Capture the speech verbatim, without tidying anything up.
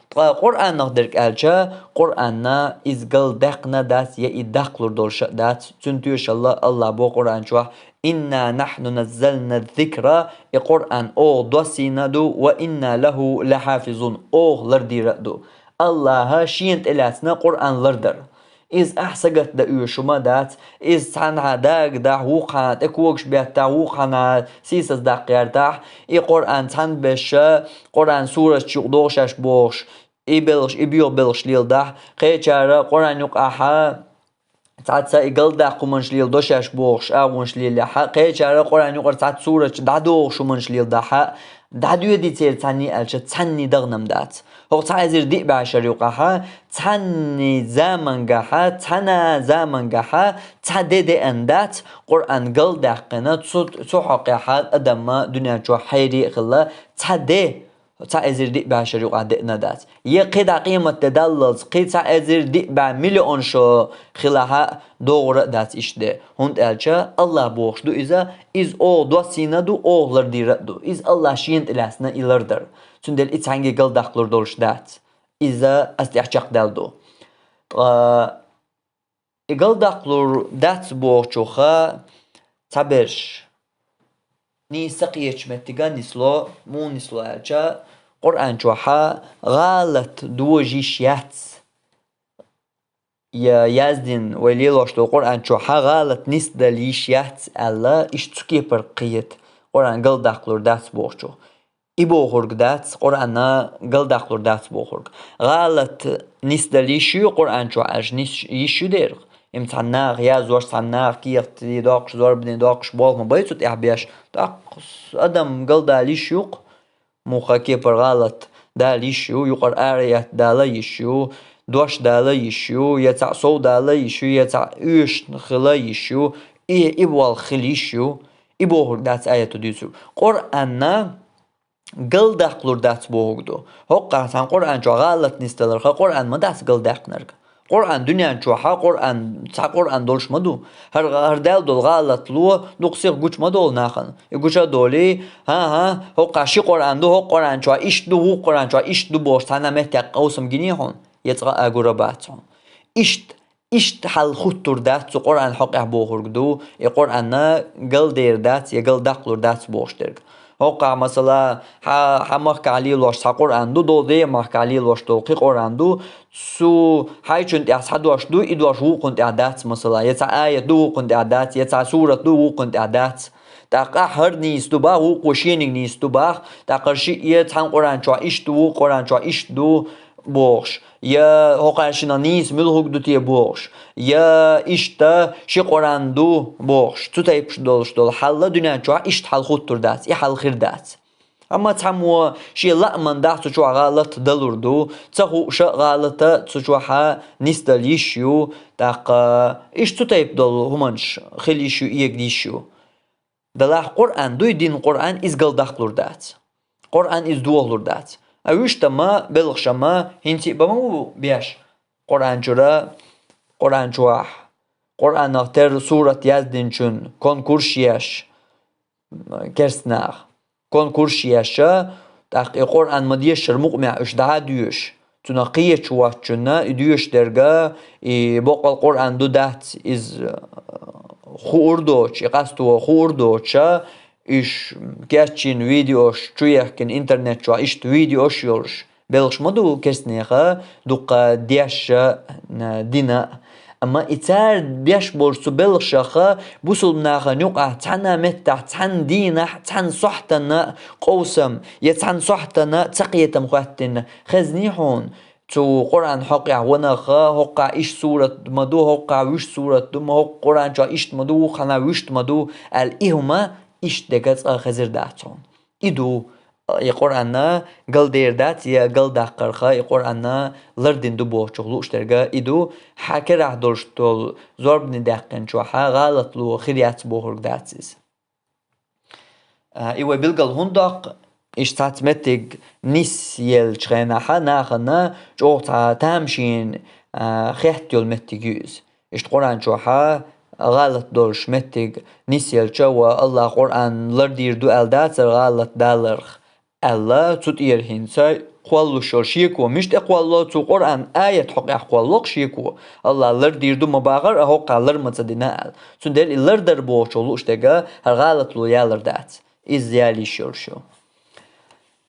Ткъа Къуръанах дерг аьлча, Къуръанна иза галдаьккхина дац, я и даккхалур долуш а дац. Цуьнан тоьшалла Аллах бо Къуръан чохь: «Инна нахьну наззална зикра», и Къуръан оха доссийна ду, «ва инна лаху лахьафизун», оха лардийр а ду. Аллаха шена тӀелаьцна Къуръан лардар. Иза ахь сагатдан оьшуш хӀума дац, иза цхьанхьа дагадахь, вукхахьа тӀе когаш беттахь, вукхахьа сийсаздаккха гӀертахь, и Къуръан цхьаьна беша, Къуръан сураташ юкъа догӀу шаьш бохуш, и белхаш, и боьха белхаш леладахь, кхечара Къуръан юкъахьа цхьацца и галдаккха хӀуманаш леладо шаьш бохуш, агӀонаш лелаяхьа, кхечара Къуръан юкъара цхьацца сураташ дӀадохуш хӀуманаш леладахьа, дӀадоьдий церан цхьанний аьлча, цхьанний дагӀанам дац. ХӀокху цхьа эзар диъ бӀе шарахь юкъахьа, цхьанний замангахьа, цхьана замангахьа, цхьа де деана дац, Къуръан галдаьккхина, цу, цу хьокъехьа адам дуьнен чохь хьерий а хилла, цхьа де, цхьа эзар диъ бӀе шарахь юкъахь деана дац. Я кхин дӀа къематде даллалц, кхин цхьа эзар диъ бӀе миллион шо хилахьа, догӀур а дац иштта де. ХӀунда аьлча Аллах бохуш ду иза, иза оха доссийна ду, оха лардийр а ду. Иза Аллах шена тӀелаьцна и лардар. Цундела и цхьаьнгге галдаккхалур долуш дац. Иза аса тӀехь чекхдаьлла ду. Ткъа и галдаккхалур дац бохучуха цхьаберш нийса кхечу меттига нисло, муха нисло аьлча, Къуръан чохьа гӀалат дожа йиш яц. Я яздина вай лелош долу Къуръан чохьа гӀалат нисдала йиш яц аьлла, иштта цу кепара кхета, Къуръан галдаккхалур дац бохучух. И бохург дац, Къуръанна галдаккхалур дац бохург. ГӀалат нисдала йиш ю Къуръан чохь аьлча, нис йиш ю дера. Им цхьана наха яздеш, цхьана наха кехат доккхуш, зорбане доккхуш болх ма бай цу тӀехь беш. ТӀаккха адам галдала йиш ю-кх. Муха кепара гӀалат дала йиш ю, юкъара аят дала йиш ю, дош дала йиш ю, я цхьаъ сов дала йиш ю, я цхьаъ оьшуш хила йиш ю, и, и болх хила йиш ю. И бохург дац аято дуьйцург. Къуръанна галдаккхалур дац бохург ду. ХӀокху цхьана Къуръан чохь гӀалат нисдаларх, Къуръан ма дац галдаьккхинарг. Къуръан дуьнен чохьа Къуръан, цхьа Къуръан долуш ма ду. ХӀара, хӀара даьлла долу гӀалатло дукха сиха гучу ма долу нахана. И гуча а долий, хӀан-хӀа, хӀокху ши Къуръан ду, хӀокху Къуръан чохь иштта ду, вукху Къуръан чохь иштта ду бохуш цхьана меттехь къовсам гиний хьуна, я цкъа а гур а бац хьуна. Иштта Иштта хьал хуттур дац цу Къуръан хьокъехь бохург ду, и Къуръанна галдер дац, я галдаккхалур дац бохуш дерг. ХӀокхахь, масала, хьан, хьан махкахь лелош цхьа Къуръан ду, долу ден махкахь лелош долу кхин Къуръан ду, цу хьайчун тӀехь цхьа дош ду, и дош вукхун тӀехь дац, масала, я цхьа аят ду, вукхун тӀехь дац, я цхьа сурат ду, вукхун тӀехь дац. ТӀаккха ахь хӀара нийса ду бах, вукхо шениг нийса ду бах, тӀаккха хӀара шиъ я цхьана Къуръан чохь иштта ду, Къуръан чохь иштта ду бохуш. Я хӀокхаршинах нийса муьлхарг ду те бохуш, я иштта ши Къуръан ду бохуш, цу тайпаш долуш долу хьалла дуьнен чохь иштта хьал хуттур дац, и хьал хир дац. Амма цхьаммо шен лааман дахь цу чохь гӀалат далур ду, ца хууша а гӀалата цу чохьа нисдала йиш ю, тӀаккха иштта цу тайпа долу хӀуманаш хила йиш ю, эга йиш ю. Далахь Къуръан дуй дин Къуръан иза галдаккхалур дац. Къуръан иза дохалур дац. А вуьшта ма, белхаша ма, хӀинца а ба ма ву беш. Къуръан чуьра, Къуръан чохь, Къуръанах тера сурат яздинчун конкурс еш, керстанах. Конкурс еш, тӀаккха и Къуръан ма дешшара мукъамехь уьш дӀа а доьшуш. Цунах кхечу воцчунна и доьшуш дерга, и боккъал Къуръан ду дац, иза хуур доцуш, и къасто хуур доцуша, уьш кечйина видеош чу ехкина интернет чохь иштта видеош йолуш. Белхаш ма ду керстанеха, дуккха дешша, дина. Амма и цара беш болчу цу белхашаха бусулба нахана юкъахь цхьана меттахь, цхьана дийнахь, цхьана сохьтана къовсам, я цхьана сохьтана цакхетам хӀоьттина хезний хьуна, цу Къуръан хьокъехь ванаха, хӀокхахь иштта сурат ма ду, хӀокхахь вуьшта сурат ду, ма хӀокху Къуръан чохь иштта ма ду, вукху хьанна вуьшта ма ду, аьлла и хӀума иштта дерга цкъа хезар дац хьуна. И ду, и Къуръанна галдер дац, я галдаккхарха, и Къуръанна лардина ду бохучух лууш дерга и ду, хьан керахь долуш долу зорбане даьккхинчохьа гӀалатло хир яц бохург дац иза. А, и вай билггал хӀунда доккху, иштта цхьацца меттиг нисъеллачу хенахьа нахана чӀогӀа цхьа тамашийна, а, хетта йолу меттиг ю иза. Иштта Къуръан чохьа гӀалат долуш меттиг нисъелча ва Аллах Къуръан лардийр ду аьлла дацара гӀалат даларх аьлла, цу тӀера хӀинца кхоллуш йола шеко, мишта кхолло, цу Къуръан аят хьокъехь кхолло-кх шеко. АллахӀа лардийр ду ма бахара, а хӀокхо лар ма ца дина аьлла. Цундела и лардар бохучо лууш дерг хӀара гӀалатло ялар дац. Иза яла йиш йолуш ю.